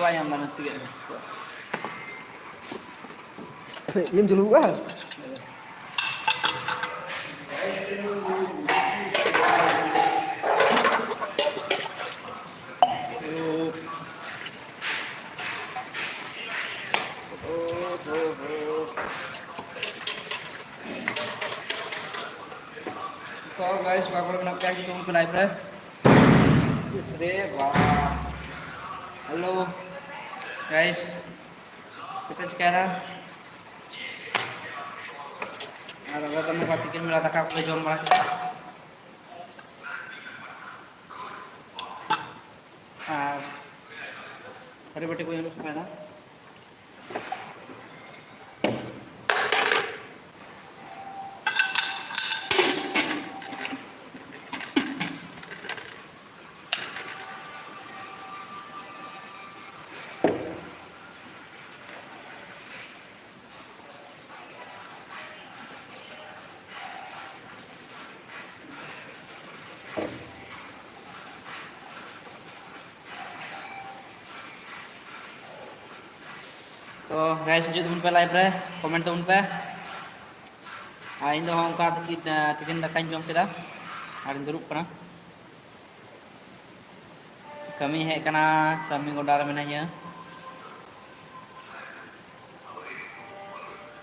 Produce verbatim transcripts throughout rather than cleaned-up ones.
ᱵᱟᱭ ᱧᱟᱢ ᱮᱫᱟ ᱱᱟᱥᱮᱭᱟᱜ ᱜᱮ᱾ ᱤᱧ ᱫᱩᱲᱩᱵᱼᱟ᱾ ᱛᱚ guys, ᱚᱠᱟ ᱠᱚᱨᱮ ᱢᱮᱱᱟᱜ ᱯᱮᱭᱟ ᱡᱚᱛᱚ ᱦᱚᱲ ᱯᱮ live ᱨᱮ? ᱤᱥ ᱨᱮ ᱵᱟ᱾ Hello guys, ᱪᱮᱫ ᱯᱮ ᱪᱤᱠᱟᱹᱭᱮᱫᱟ? ᱟᱨ ᱟᱞᱮ ᱫᱚ ᱱᱚᱝᱠᱟ ᱛᱤᱠᱤᱱ ᱵᱮᱲᱟ ᱫᱟᱠᱟ ᱠᱚᱞᱮ ᱡᱚᱢ ᱵᱟᱲᱟ ᱠᱮᱫᱟ᱾ ᱟᱨ ᱛᱷᱟᱹᱨᱤ ᱵᱟᱹᱴᱤ ᱠᱚ ᱧᱮᱞᱚᱜ ᱠᱟᱱᱟ᱾ ᱛᱚ guys, ᱦᱤᱡᱩᱜ ᱛᱟᱵᱚᱱ ᱯᱮ live ᱨᱮ, comment ᱛᱟᱵᱚᱱ ᱯᱮ᱾ ᱟᱨ ᱤᱧ ᱫᱚ ᱦᱚᱸᱜᱼᱚ ᱱᱚᱝᱠᱟ ᱛᱤᱠᱤᱱ, ᱛᱤᱠᱤᱱ ᱫᱟᱠᱟᱧ ᱡᱚᱢ ᱠᱮᱫᱟ ᱟᱨᱤᱧ ᱫᱩᱲᱩᱵ ᱠᱟᱱᱟ᱾ ᱠᱟᱹᱢᱤ ᱦᱮᱡ ᱠᱟᱱᱟ, ᱠᱟᱹᱢᱤ ᱜᱚᱰᱟ ᱨᱮ ᱢᱤᱱᱟᱹᱧᱟ᱾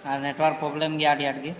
ᱟᱨ network problem ᱜᱮᱭᱟ ᱟᱹᱰᱤ ᱟᱸᱴ ᱜᱮ᱾